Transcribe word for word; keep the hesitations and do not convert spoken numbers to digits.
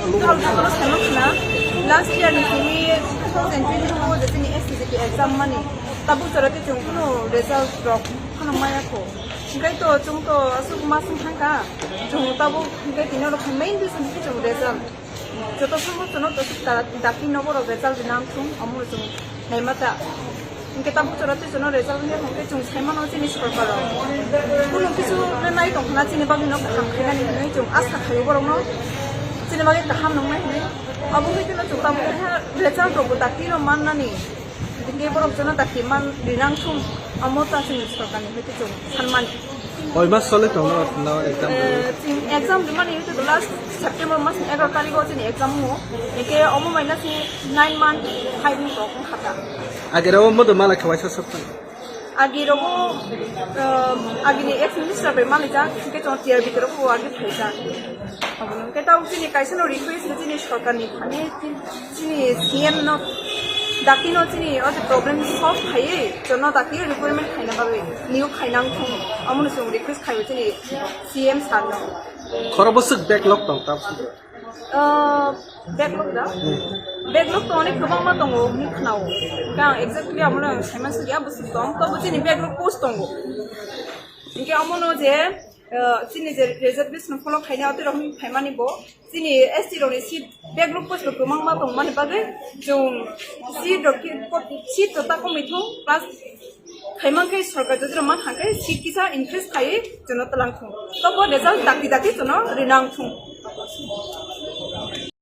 Tol tol sema khna, last year ni simi two thousand twenty-two o je chini S T C T exam mani, tabuk jora te chwng kunu result rok phano maya kho. Hingkai to chwng to aswk ma swng thangka, chwng tabuk hingkai tini oro khe main reason khe chwng result. Joto songmo chwngno to ta-, dakti no borok result rina wng thung, omo chwng naima ta. Hingke tabuk jora tei jono result wngya hingke chwng sai mano chini sorkar rok. Kunu kisu le nai tong khna chini bagwi no kaham khainani hinwi chwng asa khaio borok no chini bagwi kaham nongnai hinwi. Abo hoi kheno chwng tabuk khe result rok bo dakti no mannani. Hingke borok jono dakti man rinang thung amo ta chini sorkar ni hoi chwng sanmani. Hoi mas sole tong no exam. Eh, chwng exam rimani hoi to last September mas ni egaroh tarikh o chini exam mo. Hingke omo maina chini nine month five month rok wngkha ta. Agera o modo mala khe waisa sok tang. Agi rogo, um, agini ex minister bai mali jak, hingke chong T R B rogo agi phai jak. Abono hingke tao chini kaisa no request no chini sorkar ni thani chini C M no dakti no chini o je problem solve khaiwi, jono dakti recruitment khaina bagwi, new khainang thung, amono chwng request khaiwi chini C M sir no. Khoro bwswk backlog tong tam. Ah, backlog da? Backlog to onek kwbangma tongo, hwnwi khnao. Hwnkhe ang exactly amono ang saimansi ya, bwswk tong, tobo chini backlog post tongo. Hwnkhe amono je, ah, chini je reservation follow khaina, otwi rok hwnwi phaimani bo. Chini S T rokni seat backlog post bo kwbangma tongmani bagwi chwng seat rok khe, seat rok ta komwi thung, plus Khaimang khe sorkar jodi rok ma thang khe seat kisa increase khai jono tlang thung. Tobo result dakti dakti jono rinang thung.